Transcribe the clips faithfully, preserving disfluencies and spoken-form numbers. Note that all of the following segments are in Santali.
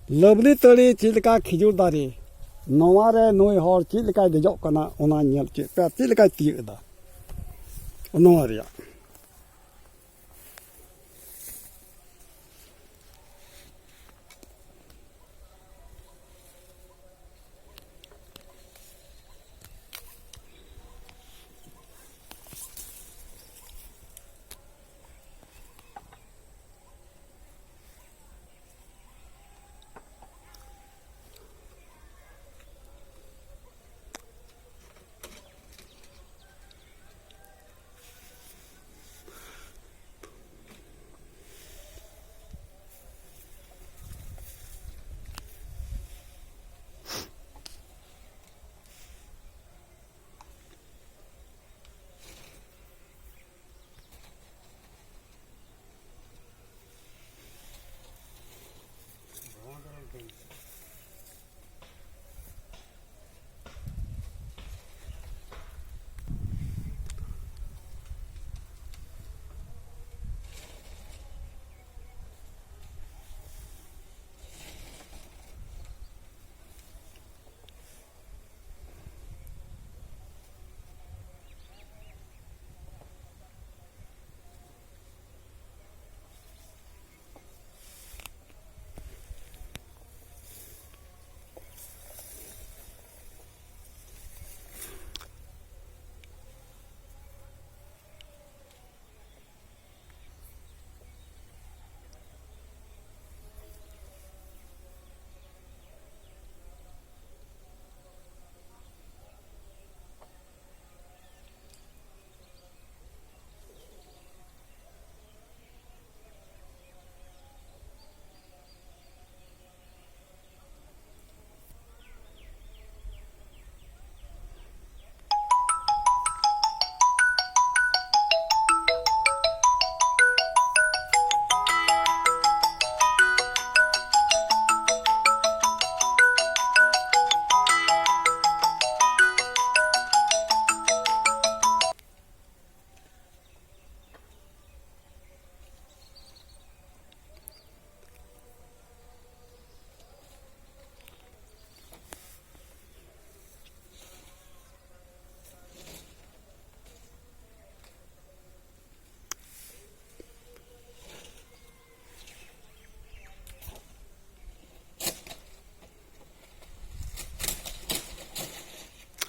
ᱞᱟᱵᱽᱞᱤ ᱛᱟᱹᱲᱤ ᱪᱮᱫ ᱞᱮᱠᱟ ᱠᱷᱤᱡᱩᱨ ᱫᱟᱨᱮ, ᱱᱚᱣᱟ ᱨᱮ ᱱᱩᱭ ᱦᱚᱲ ᱪᱮᱫ ᱞᱮᱠᱟᱭ ᱫᱮᱡᱚᱜ ᱠᱟᱱᱟ, ᱚᱱᱟ ᱧᱮᱞ ᱪᱮᱫ ᱯᱮ, ᱪᱮᱫ ᱞᱮᱠᱟᱭ ᱛᱤᱭᱳᱜ ᱮᱫᱟ ᱱᱚᱣᱟ ᱨᱮᱭᱟᱜ᱾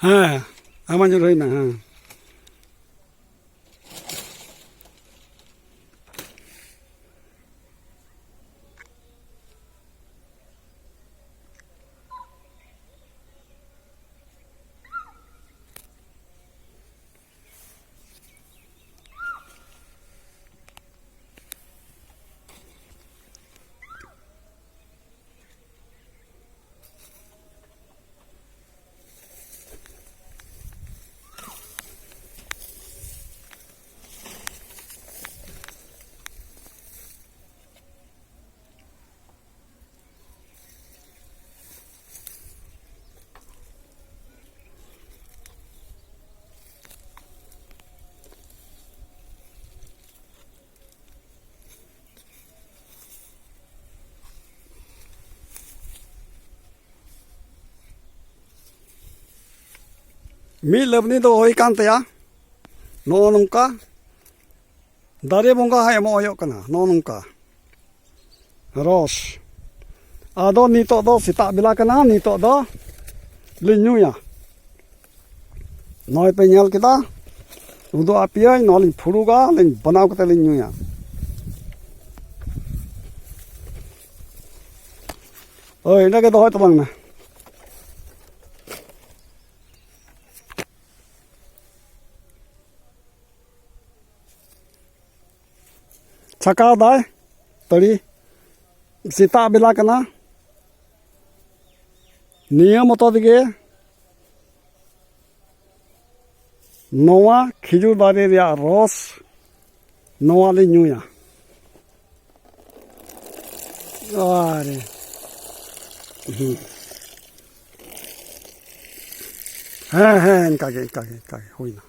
ᱦᱮᱸ, ᱟᱭᱢᱟ ᱡᱳᱨ ᱦᱩᱭᱱᱟ, ᱦᱮᱸ᱾ ᱢᱤᱫ ᱞᱟᱹᱵᱽᱱᱤ ᱫᱚ ᱦᱩᱭ ᱠᱟᱱ ᱛᱟᱭᱟ᱾ ᱱᱚᱜᱼᱚ ᱱᱚᱝᱠᱟ ᱫᱟᱨᱮ ᱵᱚᱸᱜᱟ ᱦᱚᱸ ᱮᱢᱚᱜ ᱦᱩᱭᱩᱜ ᱠᱟᱱᱟ, ᱱᱚᱜᱼᱚ ᱱᱚᱝᱠᱟ ᱨᱚᱥ᱾ ᱟᱫᱚ ᱱᱤᱛᱚᱜ ᱫᱚ ᱥᱮᱛᱟᱜ ᱵᱮᱞᱟ ᱠᱟᱱᱟ, ᱱᱤᱛᱚᱜ ᱫᱚ ᱞᱤᱧ ᱧᱩᱭᱟ᱾ ᱱᱚᱜᱼᱚᱭ ᱯᱮ ᱧᱮᱞ ᱠᱮᱫᱟ, ᱩᱫᱩᱜ ᱟᱯᱮᱭᱟᱹᱧ, ᱱᱚᱣᱟ ᱞᱤᱧ ᱯᱷᱩᱲᱩᱜᱟ, ᱞᱤᱧ ᱵᱮᱱᱟᱣ ᱠᱟᱛᱮ ᱞᱤᱧ ᱧᱩᱭᱟ᱾ ᱦᱳᱭ, ᱤᱱᱟᱹᱜᱮ ᱫᱚᱦᱚᱭ ᱛᱟᱵᱚᱱ ᱢᱮ᱾ ᱪᱷᱟᱠᱟᱣ ᱫᱟᱭ ᱛᱟᱹᱲᱤ, ᱥᱮᱛᱟᱜ ᱵᱮᱞᱟ ᱠᱟᱱᱟ᱾ ᱱᱤᱭᱟᱹ ᱢᱚᱛᱚ ᱛᱮᱜᱮ ᱱᱚᱣᱟ ᱠᱷᱤᱡᱩᱨ ᱫᱟᱨᱮ ᱨᱮᱭᱟᱜ ᱨᱚᱥ ᱱᱚᱣᱟ ᱞᱮ ᱧᱩᱭᱟ᱾ ᱟᱨᱮ, ᱦᱩᱸ᱾ ᱦᱮᱸ, ᱦᱮᱸ, ᱤᱱᱠᱟᱜᱮ, ᱤᱱᱠᱟᱜᱮ, ᱤᱱᱠᱟᱜᱮ ᱦᱩᱭᱱᱟ᱾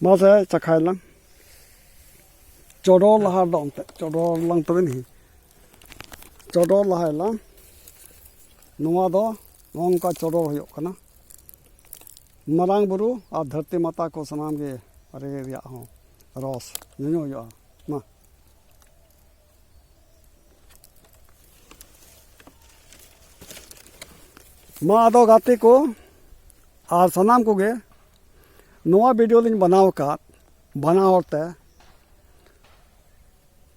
ᱢᱟᱥᱮ ᱪᱟᱠᱷᱟᱭ ᱞᱟᱝ᱾ ᱪᱚᱰᱚᱨ ᱞᱟᱦᱟ ᱫᱚ ᱚᱱᱛᱮ, ᱪᱚᱰᱚᱨ ᱞᱟᱝ ᱛᱚᱵᱮ ᱱᱤᱦᱤ᱾ ᱪᱚᱰᱚᱨ ᱞᱟᱦᱟᱭ ᱞᱟᱝ᱾ ᱱᱚᱣᱟ ᱫᱚ ᱱᱚᱜᱼᱚ ᱱᱚᱝᱠᱟ ᱪᱚᱰᱚᱨ ᱦᱩᱭᱩᱜ ᱠᱟᱱᱟ᱾ ᱢᱟᱨᱟᱝ ᱵᱩᱨᱩ ᱟᱨ ᱫᱷᱟᱹᱨᱛᱤ ᱢᱟᱛᱟ ᱠᱚ ᱥᱟᱱᱟᱢ ᱜᱮ ᱨᱮ ᱨᱮᱭᱟᱜ ᱦᱚᱸ ᱨᱚᱥ ᱧᱩᱧᱩ ᱦᱩᱭᱩᱜᱼᱟ᱾ ᱢᱟ᱾ ᱢᱟ ᱟᱫᱚ ᱜᱟᱛᱮ ᱠᱚ ᱟᱨ ᱥᱟᱱᱟᱢ ᱠᱚᱜᱮ, ᱱᱚᱣᱟ ᱵᱷᱤᱰᱤᱭᱳ ᱞᱤᱧ ᱵᱮᱱᱟᱣ ᱟᱠᱟᱫ ᱵᱟᱱᱟ ᱦᱚᱲ ᱛᱮ,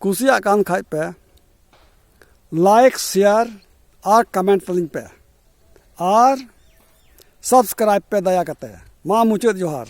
ᱠᱩᱥᱤᱭᱟᱜ ᱠᱟᱱ ᱠᱷᱟᱡ ᱯᱮ ᱞᱟᱭᱤᱠ, ᱥᱮᱭᱟᱨ ᱟᱨ ᱠᱚᱢᱮᱱᱴ ᱛᱟᱹᱞᱤᱧ ᱯᱮ ᱟᱨ ᱥᱟᱵᱥᱠᱨᱟᱭᱤᱵ ᱯᱮ ᱫᱟᱭᱟ ᱠᱟᱛᱮ᱾ ᱢᱟ ᱢᱩᱪᱟᱹᱫ ᱡᱚᱦᱟᱨ᱾